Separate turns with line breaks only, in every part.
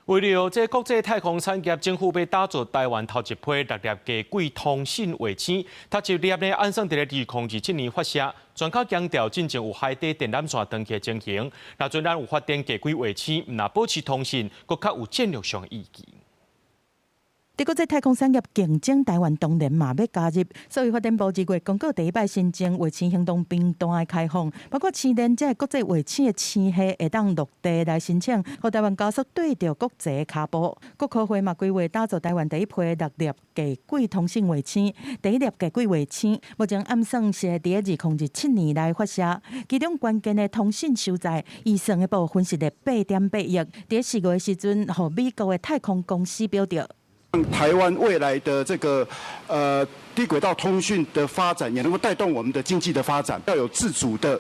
為著這國際太空產業，政府欲打造台灣頭一批六粒低軌通信衛星，頭一粒呢按算佇咧2027年發射。專家強調，進前有海底電纜線斷去的情形，若準咱有發展低軌衛星，毋但保持通信，閣較有戰略上的意義。
佇國際太空產業競爭，台灣當然嘛欲加入。所以發展部2月公告第一擺新增衛星行動頻段的開放，包括星鏈這個國際衛星的星系會當落地來申請，予台灣加速對著國際的跤步。國科會嘛規劃打造台灣第一批六粒低軌通信衛星，第一粒低軌衛星目前按算是佇2027年來發射，其中關鍵的通信收載預算的部分是佇8.8億，佇4月的時陣，予美國的太空公司標著。
台灣未來的這個低軌道通訊的發展，也能夠帶動我們的經濟的發展。要有自主的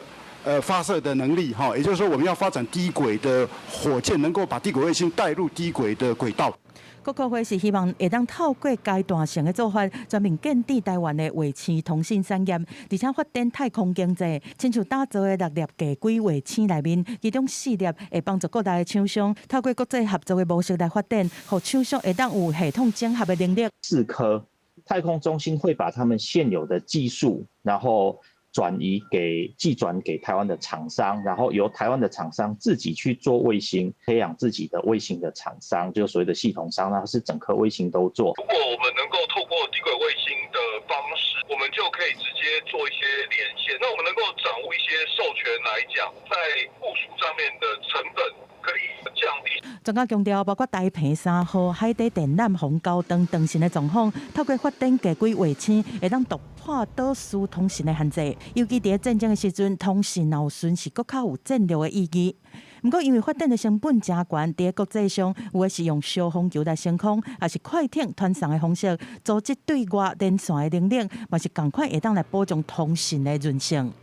發射的能力，哈，也就是說我們要發展低軌的火箭，能夠把低軌衛星帶入低軌的軌道。
國科會是希望會當透過階段性的做法，全面建置台灣的衛星通信產業，而且發展太空經濟。親像打造的六粒低軌衛星內面，其中四粒會幫助國內的廠商透過國際合作的模式來發展，予廠商會當有系統整合的能力。
四顆太空中心會把他們現有的技術，然後轉移給技轉給台灣的廠商，然後由台灣的廠商自己去做衛星，培養自己的衛星的廠商，就所謂的系統商，然後是整顆衛星都做。
如果我們能夠透過低軌衛星的方式，我們就可以直接做一些連線。那我們能夠掌握一些授權來講，在部署上面的成本可以降低。
專家強調，包括台澎3號海底電纜鴻溝斷斷線的狀況，透過發展低軌衛星，會當突破導時通信的限制。尤其佇戰爭的時陣，通信若有損失，閣較有戰略的意義。毋過，因為發展的成本誠懸，佇國際上有的是用小風球來升空，抑是快艇傳送的方式，組織對外連線的能力，嘛是仝款會當來保障通信的韌性。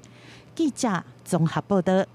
記者綜合報導。